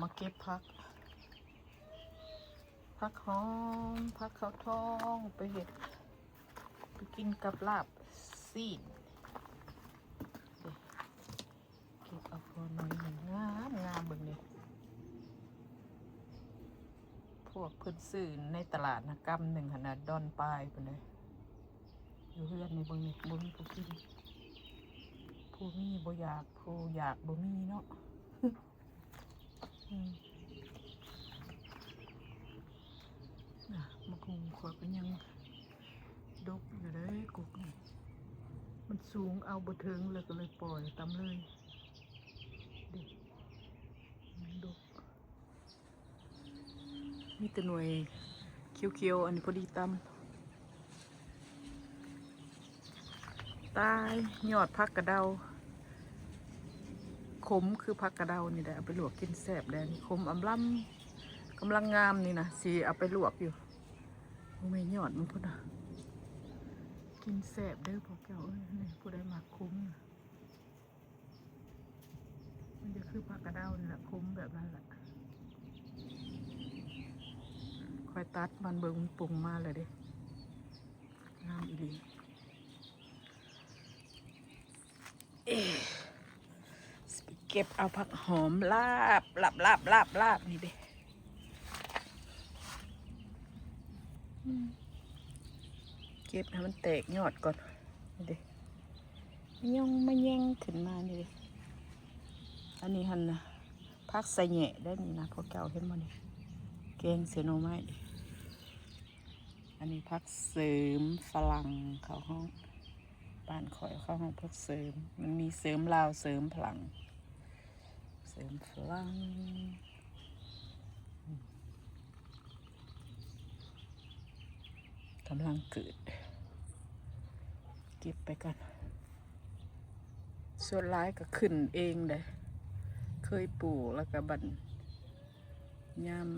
ມາເກັບຜັກ ຜັກຫອມ ຜັກເຂົ້າທອງ ໄປເຮັດ ໄປກິນກັບລາບຊີ້ນ. ເກັບເອົາພໍໜ້ອຍໜຶ່ງ ງາມໆ ເບິ່ງນີ້ ພວກເພິ່ນຊື້ໃນຕະຫຼາດນະ ກຳໜຶ່ງຫັ້ນນະ ດອນປາຍພຸ້ນເດ້. ຢູ່ເຮືອນນີ້ເບິ່ງນີ້ ບໍ່ມີຜູ້ກິນ ຜູ້ມີບໍ່ຢາກ ຜູ້ຢາກບໍ່ມີເນາະ. ອືມ ນະ ໝາກຫຸ່ງຂ້ອຍກໍຍັງດົກຢູ່ເດ້ ກົກນີ້ ມັນສູງເອົາບໍ່ເຖິງ ແລ້ວກໍເລີຍປ່ອຍຕຳເລີຍເດ້ ມັນດົກ. ມີແຕ່ໜ່ວຍຂຽວໆ ອັນນີ້ພໍດີຕຳ. ຕາຍ ຍອດຜັກກະເດົາ ຂົມຄືຜັກກະເດົານີ້ແຫຼະ ເອົາໄປລວກກິນແຊບແດ່. ນີ້ຂົມອຳລຳ ກຳລັງງາມນີ້ນະ ຊິເອົາໄປລວກຢູ່. ໂອ້ແມ່ ຍອດມັນພຸ້ນນະ ກິນແຊບເດີພວກເຈົ້າເອີຍ. ນີ້ ຜູ້ໃດມັກຂົມນະ ມັນຈະຄືຜັກກະເດົານີ້ແຫຼະ ຂົມແບບນັ້ນແຫຼະ. ຂ້ອຍຕັດມັນເບິ່ງ ມັນປົ່ງມາແລ້ວເດ້ ງາມອີ່ຫຼີ. ເອີ ຊິໄປເກັບເອົາຜັກຫອມລາບ ລາບ ລາບ ລາບ ລາບ ນີ້ເດ້. ອືມ ເກັບໃຫ້ມັນແຕກຍອດກ່ອນ ນີ້ເດ້ ມາຍ່ອງມາແຍງຂຶ້ນມານີ້ເດ້. ອັນນີ້ຫັ້ນນະ ຜັກສະແຫຍະໄດ໋ນີ້ນະ ພວກເຈົ້າເຫັນບໍ່ນີ້ ແກງໃສ່ໜໍ່ໄມ້. ອັນນີ້ຜັກເສີມຝຣັ່ງ ເຂົາຮ້ອງ ບ້ານຂ້ອຍເຂົາຮ້ອງຜັກເສີມ ມັນມີເສີມລາວ ເສີມຝຣັ່ງ ເສີມຝຣັ່ງ. ອືມ ກຳລັງເກີດ ເກັບໄປກ່ອນ. ສ່ວນຫຼາຍກໍຂຶ້ນເອງເດ້ ເຄີຍປູກ ແລ້ວກໍບັດຍາມ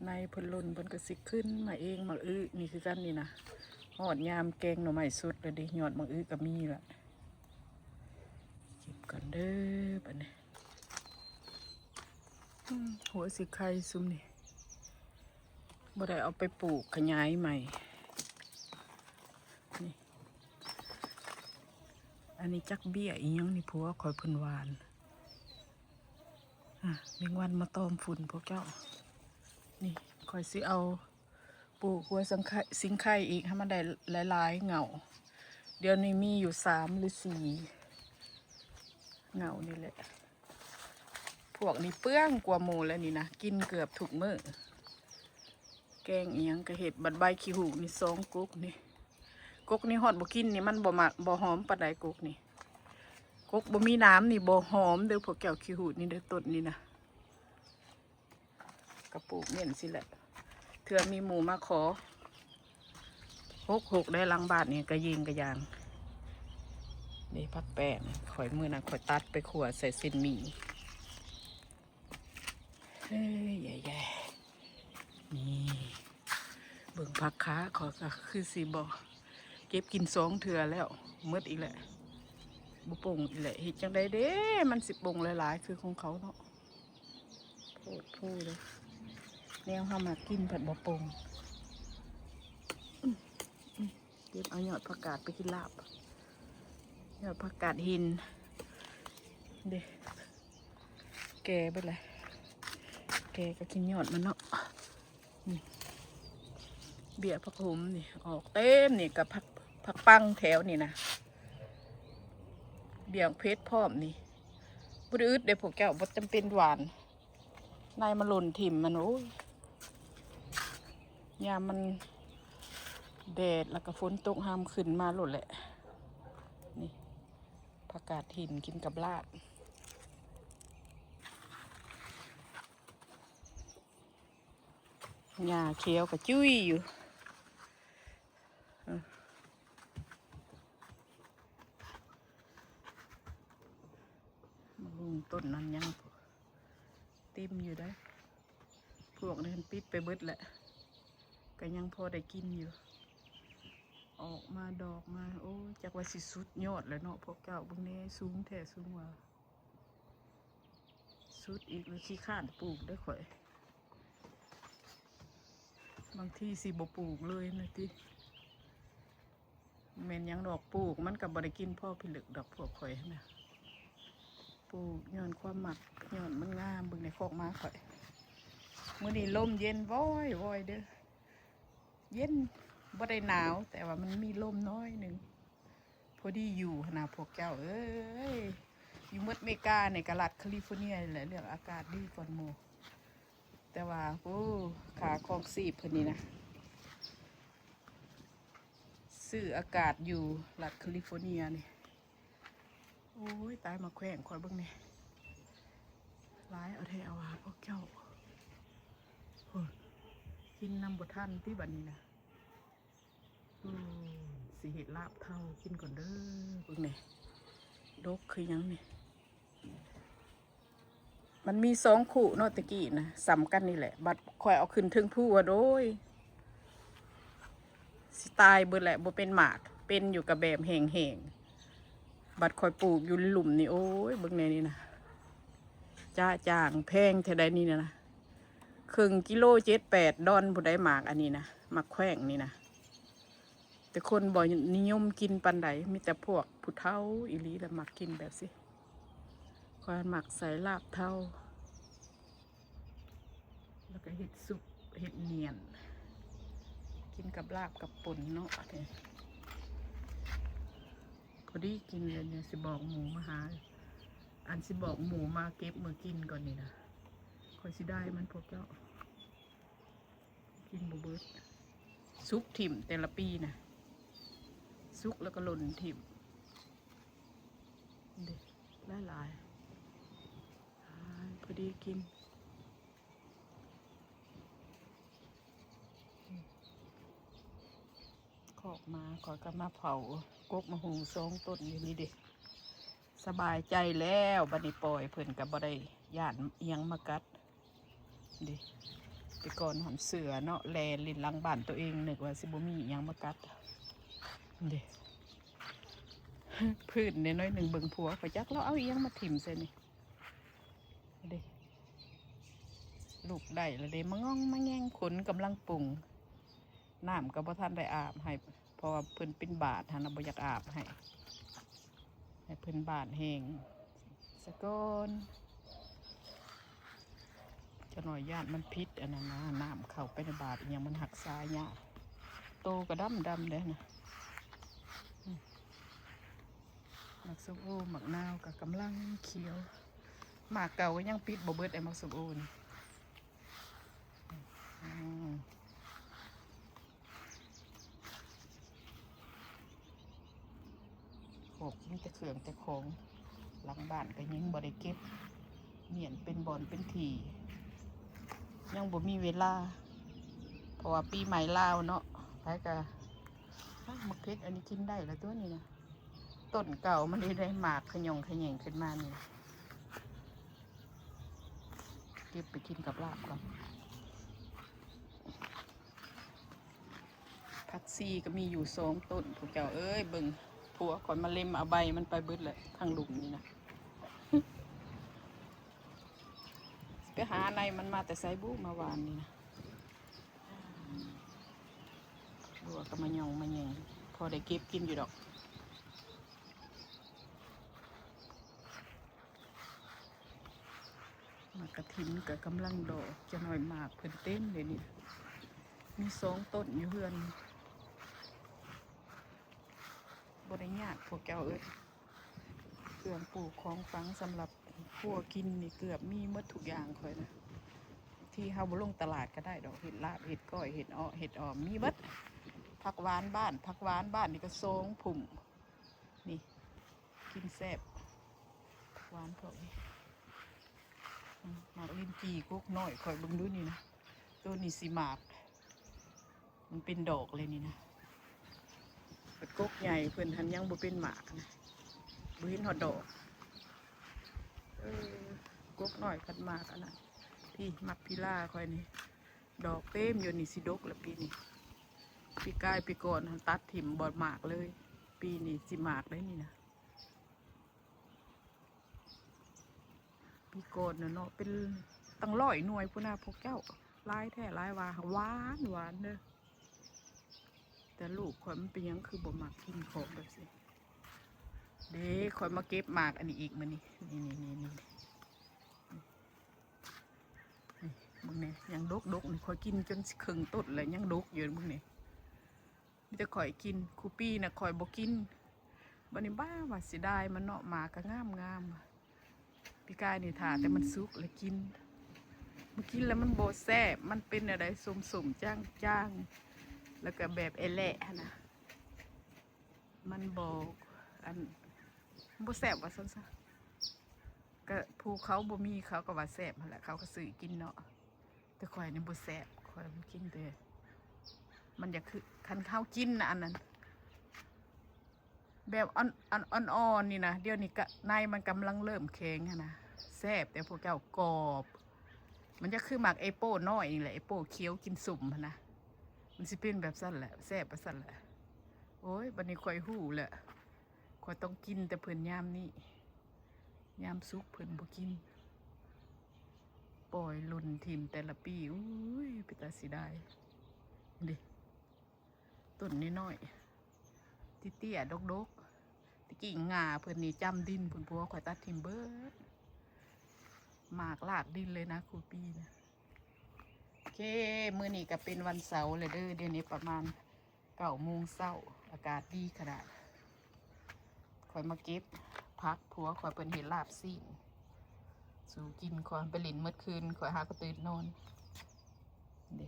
ໃນເພິ່ນຫຼົ່ນ ເພິ່ນກໍຊິຂຶ້ນມາເອງ. ໝາກອຶນີ້ຄືກັນນີ້ນະ ຮອດຍາມແກງໜໍ່ໄມ້ສົດແລ້ວເດ້ ຍອດໝາກອຶກໍມີລະ. ເກັບກ່ອນເດີບັດນີ້. ອືມ ຫົວສີໄຄຊຸມນີ້ ບໍ່ໄດ້ເອົາໄປປູກຂະຫຍາຍໃໝ່. ນີ້ ອັນນີ້ຈັກເບ້ຍອີ່ຫຍັງນີ້ ຜົວຂ້ອຍເພິ່ນຫວ່ານ. ອາ ແມງວັນມາຕອມຝຸ່ນພວກເຈົ້າ. ນີ້ ຂ້ອຍຊິເອົາ ປູກຫົວສິງໄຄ ສິງໄຄອີກ ໃຫ້ມັນໄດ້ຫຼາຍໆເຫງົ້າ. ດຽວນີ້ມີຢູ່ສາມຫຼືສີ່ເຫງົ້ານີ້ແຫຼະ. ພວກນີ້ເປືອງກວ່າໝູ່ແລ້ວນີ້ນະ ກິນເກືອບທຸກມື້. ແກງອີ່ຫຍັງກໍເຮັດ. ບັດໃບຂີ້ຫູກນີ້ສອງກົກນີ້ ກົກນີ້ຮອດບໍ່ກິນນີ້ ມັນບໍ່ມັກ ບໍ່ຫອມປານໃດ ກົກນີ້. ກົກບໍ່ມີໜາມນີ້ບໍ່ຫອມເດີພວກເຈົ້າ. ຂີ້ຫູກນີ້ເດີ ຕົ້ນນີ້ນະ. ກະປູກແມ່ນຊີ້ແຫຼະ ເທື່ອມີໝູ່ມາຂໍ. ຮົກໆ ໄດ້ຫຼັງບ້ານນີ້ ກະເຢງກະຢາງ. ນີ້ຜັກແປ້ງ ຂ້ອຍ ມື້ນັ້ນຂ້ອຍຕັດໄປຂົ້ວໃສ່ເສັ້ນໝີ່. ເອີຍ ແຍ່ໆ ນີ້ ເບິ່ງຜັກຂາ ຂ້ອຍກະຄືຊິບໍ່ ເກັບກິນສອງເທື່ອແລ້ວ ໝົດອີກແຫຼະ ບໍ່ປົ່ງອີກແຫຼະ. ເຮັດຈັ່ງໃດເດ້ ມັນຊິປົ່ງຫຼາຍໆ ຄືຂອງເຂົາເນາະ. ໂພດໂພເດີ ແນວເຮົາມັກກິນພັດບໍ່ປົ່ງ. ອືມ ອືມ ເກັບເອົາຍອດຜັກກາດໄປກິນລາບ ຍອດຜັກກາດຫີນເດ້. ແກ່ເບິດແລ້ວ ແກ່ກໍກິນຍອດມັນເນາະ. ນີ້ ເບ້ຍຜັກໂຂມນີ້ ອອກເຕັມນີ້ ກັບຜັກ ຜັກປັງແຖວນີ້ນະ ເບ້ຍເຜັດພ້ອມນີ້. ບໍ່ໄດ້ອຶດເດ້ພວກເຈົ້າ ບໍ່ຈຳເປັນຫວ່ານ ໃນມັນຫຼົ່ນຖິ້ມມັນ. ໂອ້ຍ ຍາມມັນແດດ ແລ້ວກໍຝົນຕົກ ຫາມຂຶ້ນມາໂລດແຫຼະ. ນີ້ ຜັກກາດຫີນກິນກັບລາບ. ຫຍ້າຂຽວກະຈຸ້ຍຢູ່. ເອີ ມະຮຸ່ງຕົ້ນນັ້ນຍັງເຕັມຢູ່ເດ້. ພວກນັ້ນປິດໄປເບິດແຫຼະ ກະຍັງພໍໄດ້ກິນຢູ່. ອອກມາດອກມາ ໂອ້ ຈັກວ່າຊິສຸດຍອດແລ້ວເນາະພວກເຈົ້າ. ເບິ່ງແດ່ ສູງແທ້ສູງວ່າ. ສ ຫຼຸດອີກ ຫຼືຂີ້ຄ້ານປູກເດີ້ຂ້ອຍ. ບາງທີຊິບໍ່ປູກເລີຍນະຕິ. ແມ່ນຫຍັງດອກ ປູກມັນກໍບໍ່ໄດ້ກິນພໍພິລຶກດອກ ພວກຂ້ອຍນະ. ປູກຍ້ອນຄວາມມັກ ຍ້ອນມັນງາມ. ເບິ່ງໃນຄອກໝາຂ້ອຍ ມື້ນີ້ລົມເຢັນວອຍໆເດີ້. ເຢັນ ບໍ່ໄດ້ໜາວ ແຕ່ວ່າມັນມີລົມໜ້ອຍໜຶ່ງ ພໍດີຢູ່ຫັ້ນນະພວກເຈົ້າເອີຍ. ຢູ່ໝົດເມການີ້ກໍລັດຄາລີຟໍເນຍນີ້ແຫຼະ ເລື່ອງອາກາດດີກ່ອນໝູ່. ແຕ່ວ່າ ໂອ້ ຄ່າຄອງຊີບເພິ່ນນີ້ນະ ຊື້ອາກາດຢູ່ລັດຄາລີຟໍເນຍນີ້. ໂອ້ຍ ຕາຍ ໝາກແຂວງຂ້ອຍເບິ່ງແດ່ ຫຼາຍເອົາແທ້ເອົາວ່າພວກເຈົ້າ. ໂອ້ຍ ກິນນຳບໍ່ທັນຕິບັດນີ້ນະ. ອືມ ຊິເຮັດລາບເທົາກິນກ່ອນເດີ້. ເບິ່ງແດ່ ດົກຄືຫຍັງນີ້. ມັນມີສອງຄູ່ເນາະ ແຕ່ກີ້ນະ ສ່ຳກັນນີ້ແຫຼະ. ບັດຂ້ອຍເອົາຂຶ້ນເທິງພູ ໂດຍ ຊິຕາຍເບິດແຫຼະ ບໍ່ເປັນໝາກ. ເປັນຢູ່ກະແບບແຫ້ງໆ. ບັດຂ້ອຍປູກຢູ່ລຸ່ມນີ້ ໂອ້ຍ ເບິ່ງແດ່ນີ້ນະ ຈະຈ່າງ ແພງເທົ່າໃດນີ້ນະ. ເຄິ່ງກິໂລ ເຈັດແປດດອນພຸ້ນໃດ ໝາກອັນນີ້ນະ ໝາກແຂວງນີ້ນະ. ແຕ່ຄົນບໍ່ນິຍົມກິນປານໃດ ມີແຕ່ພວກຜູ້ເຖົ້າອີ່ຫຼີລະມັກກິນແບບຊີ້. ຂ້ອຍມັກໃສ່ລາບເທົາ ແລ້ວກໍເຮັດຊຸບ ເຮັດໜຽນ ກິນກັບລາບກັບປົ່ນເນາະ. ພໍດີກິນເລີຍນີ້ ຊິບອກໝູມາຫາ ອັນ ຊິບອກໝູມາເກັບມາກິນກ່ອນນີ້ນະ. ຂ້ອຍຊິໄດ້ມັນພວກເຈົ້າ ກິນບໍ່ເບິດ ສຸກຖິ້ມແຕ່ລະປີນະ ສຸກແລ້ວກໍຫຼົ່ນຖິ້ມເດ້ ຫຼາຍໆ ອ້າຍ ພໍດີກິນ. ຄອກໝາ ຂ້ອຍກໍມາເຝົ້າກົກໝາກຫຸ່ງສອງຕົ້ນຢູ່ນີ້ເດ້ ສະບາຍໃຈແລ້ວ. ບັດນີ້ປ່ອຍເພິ່ນກໍບໍ່ໄດ້ຢ້ານອີ່ຫຍັງມາກັດເດ້. ແຕ່ກ່ອນຫັ້ນເສືອເນາະ ແລ່ນຫຼິ້ນຫຼັງບ້ານໂຕເອງ ນຶກວ່າຊິບໍ່ມີອີ່ຫຍັງມາກັດເດ້. ພື້ນນ້ອຍໜຶ່ງ ເບິ່ງຜົວຂ້ອຍ ຈັກລາວເອົາອີ່ຫຍັງມາຖິ້ມໃສ່ນີ້ເດ້. ລຸກໄດ້ແລ້ວເດ້ ມາງອງມາແງງ ຂົນກຳລັງປຸງ. ນ້ຳກໍບໍ່ທັນໄດ້ອາບໃຫ້ ເພາະວ່າເພິ່ນເປັນບາດຫັ້ນນະ ບໍ່ຢາກອາບໃຫ້ ໃຫ້ເພິ່ນບາດແຫ້ງສະກ່ອນ. ຈັກໜ້ອຍຢ້ານມັນຜິດອັນນັ້ນນະ ນ້ຳເຂົ້າໄປໃນບາດອີ່ຫຍັງ ມັນຮັກສາຍາກ. ໂຕກໍດຳໆເດ້ນະ. ອືມ ໝາກສົ້ມໂອ ໝາກນາວກໍກຳລັງຂຽວ ໝາກເກົ່າກໍຍັງປິດບໍ່ເບິດ ໄອ້ໝາກສົ້ມໂອນີ້. ອືມ ໂອ້ ມີແຕ່ເຄື່ອງແຕ່ຂອງ ຫຼັງບ້ານກໍຍັງບໍ່ໄດ້ເກັບ ມ້ຽນເປັນບ່ອນເປັນທີ່ ຍັງບໍ່ມີເວລາ ເພາະວ່າປີໃໝ່ລາວເນາະ ໃຜກໍ ໝາກເຜັດອັນນີ້ກິນໄດ້ລະຕົວນີ້ນະ. ຕົ້ນເກົ່າມັນໄດ້ ໄດ້ໝາກຂະຫຍ່ອງຂະແຫຍງຂຶ້ນມານີ້ ເກັບໄປກິນກັບລາບກ່ອນ. ຜັກຊີກໍມີຢູ່ສອງຕົ້ນ ພວກເຈົ້າເອີຍ ເບິ່ງ ຜົວຂ້ອຍມາເລັມເອົາໃບມັນໄປເບິດແລ້ວ ທາງລຸ່ມນີ້ນະ. ໄປຫາໃນມັນມາແຕ່ໃສບຸ ມາວານນີ້ນະ. ບົວກໍມາຫຍ່ອງມາແຫຍ່ງ ພໍໄດ້ເກັບກິນຢູ່ດອກ. ໝາກກະຖິນກໍກຳລັງດອກ ຈະໜ້ອຍໝາກເພິ່ນເຕັມເດນີ້ ມີສອງຕົ້ນຢູ່ເຮືອນ. ບໍ່ໄດ້ຍາກພວກເຈົ້າເອີຍ ເຄື່ອງປູກຂອງຝັງສຳລັບຄົວກິນນີ້ ເກືອບມີໝົດທຸກຢ່າງຂ້ອຍນະ. ທີ່ເຮົາບໍ່ລົງຕະຫຼາດກໍໄດ້ດອກ ເຮັດລາບ ເຮັດກ້ອຍ ເຮັດເອາະ ເຮັດອອມ ມີເບິດ. ຜັກຫວານບ້ານ ຜັກຫວານບ້ານນີ້ກໍສອງພຸ້ມ ນີ້ ກິນແຊບ ຜັກຫວານພວກນີ້. ອືມ ໝາກລິນຈີ່ກົກນ້ອຍ ຂ້ອຍເບິ່ງດູນີ້ນະ ໂຕນີ້ຊິໝາກ ມັນເປັນດອກເລີຍນີ້ນະ. ເພິ່ນກົກໃຫຍ່ເພິ່ນຫັ້ນຍັງບໍ່ເປັນໝາກນະ ບໍ່ເຫັນຮອດດອກ. ເອີ ກົກນ້ອຍພັດໝາກອັນນັ້ນ ພີ້ໝາກພີລາຂ້ອຍນີ້ ດອກເຕັມຢູ່ນີ້ ຊິດົກລະປີນີ້. ປີກາຍປີກ່ອນຫັ້ນຕັດຖິ້ມບໍ່ໝາກເລີຍ ປີນີ້ຊິໝາກໄດ໋ນີ້ນະ. ປີກ່ອນນະເນາະ ເປັນຕັ້ງຮ້ອຍໜ່ວຍພຸ້ນນະພວກເຈົ້າ ຫຼາຍແທ້ຫຼາຍວ່າ ຫາກຫວານ ຫວານເດີ. ແຕ່ລູກຂ້ອຍມັນເປັນຫຍັງຄືບໍ່ມັກກິນຂອງແບບຊີ້ ເດ້. ຂ້ອຍມາເກັບໝາກອັນນີ້ອີກມື້ນີ້ ນີ້ໆໆໆ ນີ້ ເບິ່ງແດ່ ຍັງດົກໆ ນີ້ ຂ້ອຍກິນຈົນຊິເຄິ່ງຕົ້ນແລ້ວ ຍັງດົກຢູ່ ເບິ່ງນີ້. ມີແຕ່ຂ້ອຍກິນ ຄູ່ປີນະຂ້ອຍບໍ່ກິນ. ບັດນີ້ບ້າວ່າເສຍດາຍມັນເນາະ ໝາກກະງາມໆ ປີກາຍນີ້ຖ້າແຕ່ມັນສຸກແລ້ວກິນ ມັນກິນແລ້ວມັນບໍ່ແຊບ ມັນເປັນແນວໃດ ສົ້ມໆ ຈາງໆ ແລ້ວກະແບບແອແລະຫັ້ນນະ ມັນບໍ່ ອັນ ບໍ່ແຊບວ່າຊັ້ນຊະ. ກະຜູ້ເຂົາບໍ່ມີເຂົາກະວ່າແຊບຫັ້ນແຫຼະ ເຂົາກະຊື້ກິນເນາະ. ແຕ່ຂ້ອຍນີ້ບໍ່ແຊບ ຂ້ອຍກິນແຕ່ ມັນຢາກຄື ຄັນເຮົາກິນນະ ອັນນັ້ນ ແບບອ່ອນ ອ່ອນ ອ່ອນໆ ນີ້ນະ ດຽວນີ້ກະໃນມັນກຳລັງເລີ່ມແຂງຫັ້ນນະ ແຊບ. ແຕ່ພວກເຈົ້າກອບ ມັນຈະຄືໝາກແອບເປິ້ນນ້ອຍນີ້ແຫຼະ ແອບເປິ້ນຂຽວກິນສົ້ມຫັ້ນນະ ມັນຊິເປັນແບບຊັ້ນແຫຼະ ແຊບແບບຊັ້ນແຫຼະ. ໂອ້ຍ ບັດນີ້ຂ້ອຍຮູ້ແລ້ວ ຂ້ອຍຕ້ອງກິນແຕ່ເພິ່ນຍາມນີ້ ຍາມສຸກເພິ່ນບໍ່ກິນ ປ່ອຍຫຼົ່ນຖິ້ມແຕ່ລະປີ. ໂອ້ຍ ເປັນຕາເສຍດາຍເດ້ ຕົ້ນນ້ອຍໆ ເຕ້ຍໆ ດົກໆ. ແຕ່ກີ້ຫຍ້າເພິ່ນນີ້ຈຳດິນພຸ້ນ ຜົວຂ້ອຍຕັດຖິ້ມເບິດ ໝາກລາກດິນເລີຍນະ ຄູ່ປີນະ. ໂອເຄ ມື້ນີ້ກະເປັນວັນເສົາແລ້ວເດີ ດຽວນີ້ປະມານ ເກົ້າໂມງເຊົ້າ ອາກາດດີຂະໜາດ. ຂ້ອຍມາເກັບຜັກ ຜົວຂ້ອຍເພິ່ນເຮັດລາບຊີ້ນສູ່ກິນ ຂ້ອຍໄປຫຼິ້ນໝົດຄືນ ຂ້ອຍຫາກະຕື່ນນອນເດ້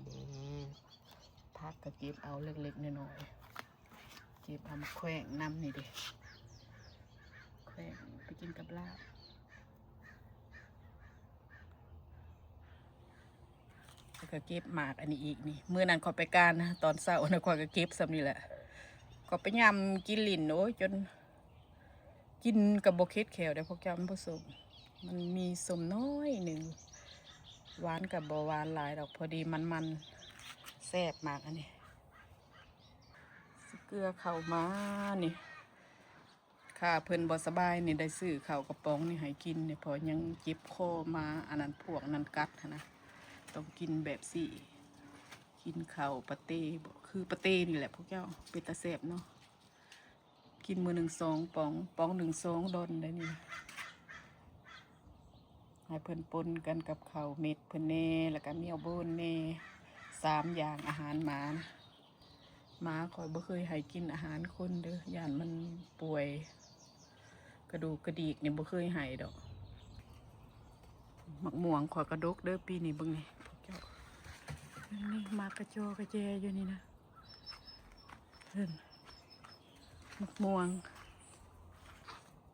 ເດ້. ຜັກກະເກັບເອົາເລັກໆ ນ້ອຍໆ ເກັບເອົາມາແຂວງນຳນີ້ເດ້ ແຂວງໄປກິນກັບລາບ. ແລ້ວກະເກັບໝາກອັນນີ້ອີກນີ້ ມື້ນັ້ນຂ້ອຍໄປການນະ ຕອນເຊົ້ານະ ຂ້ອຍກະເກັບສ່ຳນີ້ແຫຼະ ຂ້ອຍໄປຍ່ຳກິນຫຼິ້ນ ໂອ້ຍ ຈົນກິນກະບໍ່ເຄັດແຂ້ວເດ້ພວກເຈົ້າ ມັນບໍ່ສົ້ມ ມັນມີສົ້ມໜ້ອຍໜຶ່ງ ຫວານກະບໍ່ຫວານຫຼາຍດອກ ພໍດີມັນໆ ແຊບໝາກອັນນີ້. ເກືອເຂົ້າມານີ້ ຂ້າເພິ່ນບໍ່ສະບາຍນີ້ ໄດ້ຊື້ເຂົ້າກະປ໋ອງນີ້ໃຫ້ກິນນີ້ ເພາະຍັງເຈັບຄໍມາ ອັນນັ້ນພວກນັ້ນກັດຫັ້ນນະ ຕ້ອງກິນແບບຊີ້ ກິນເຂົ້າປາເຕ້ ຄືປາເຕ້ນີ້ແຫຼະພວກເຈົ້າ ເປັນຕາແຊບເນາະ. ກິນມື້ໜຶ່ງສອງປ໋ອງ ປ໋ອງໜຶ່ງສອງດອນໄດ໋ນີ້ ໃຫ້ເພິ່ນປົນກັນກັບເຂົ້າເມັດເພິ່ນແດ່ ແລ້ວກະໝ້ຽວໂບນແດ່ ສາມຢ່າງອາຫານໝານະ. ໝາຂ້ອຍບໍ່ເຄີຍໃຫ້ກິນອາຫານຄົນເດີ ຢ້ານມັນປ່ວຍ ກະດູກກະດີກນີ້ບໍ່ເຄີຍໃຫ້ດອກ. ໝາກມ່ວງຂ້ອຍກະດົກເດີປີນີ້ ເບິ່ງນີ້ພວກເຈົ້າ ນີ້ໝາກກະຈໍກະແຈຢູ່ນີ້ນະ ເຫັນ ໝາກມ່ວງ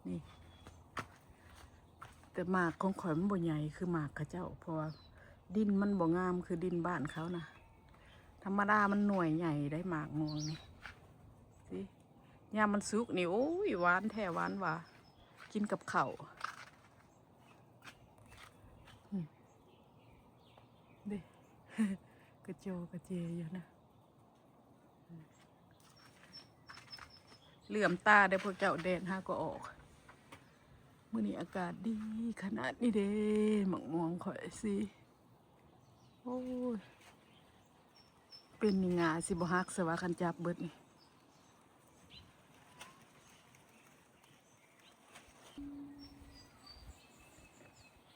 ນີ້. ແຕ່ໝາກຂອງຂ້ອຍມັນບໍ່ໃຫຍ່ຄືໝາກເຂົາເຈົ້າ ເພາະວ່າດິນມັນບໍ່ງາມຄືດິນບ້ານເຂົານະ. ທຳມະດາມັນໜ່ວຍໃຫຍ່ໄດ໋ໝາກມ່ວງນີ້ ຊິ ຍາມມັນສຸກນີ້ ໂອ້ຍ ຫວານແທ້ຫວານວ່າ ກິນກັບເຂົ້າ ອືມ ເດ້ ກະຈໍກະເຈຢູ່ນະ. ເຫຼື້ອມຕາເດີພວກເຈົ້າ ແດດຫາກໍອອກ. ມື້ນີ້ອາກາດດີຂະໜາດນີ້ເດ້ ໝາກມ່ວງຂ້ອຍຊິ ໂອ້ຍ ເປັນນີ້ງາຊິບໍ່ຫັກຊະວ່າ ຄັນຈັບເບິດນີ້.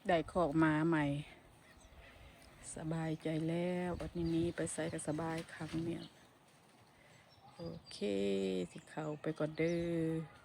ໄດ້ຄອກໝາໃໝ່ ສະບາຍໃຈແລ້ວ ບັດນີ້ໜີໄປໃສກະສະບາຍຄັກແມ່ນ. ໂອເຄ ຊິເຂົ້າໄປກ່ອນເດີ.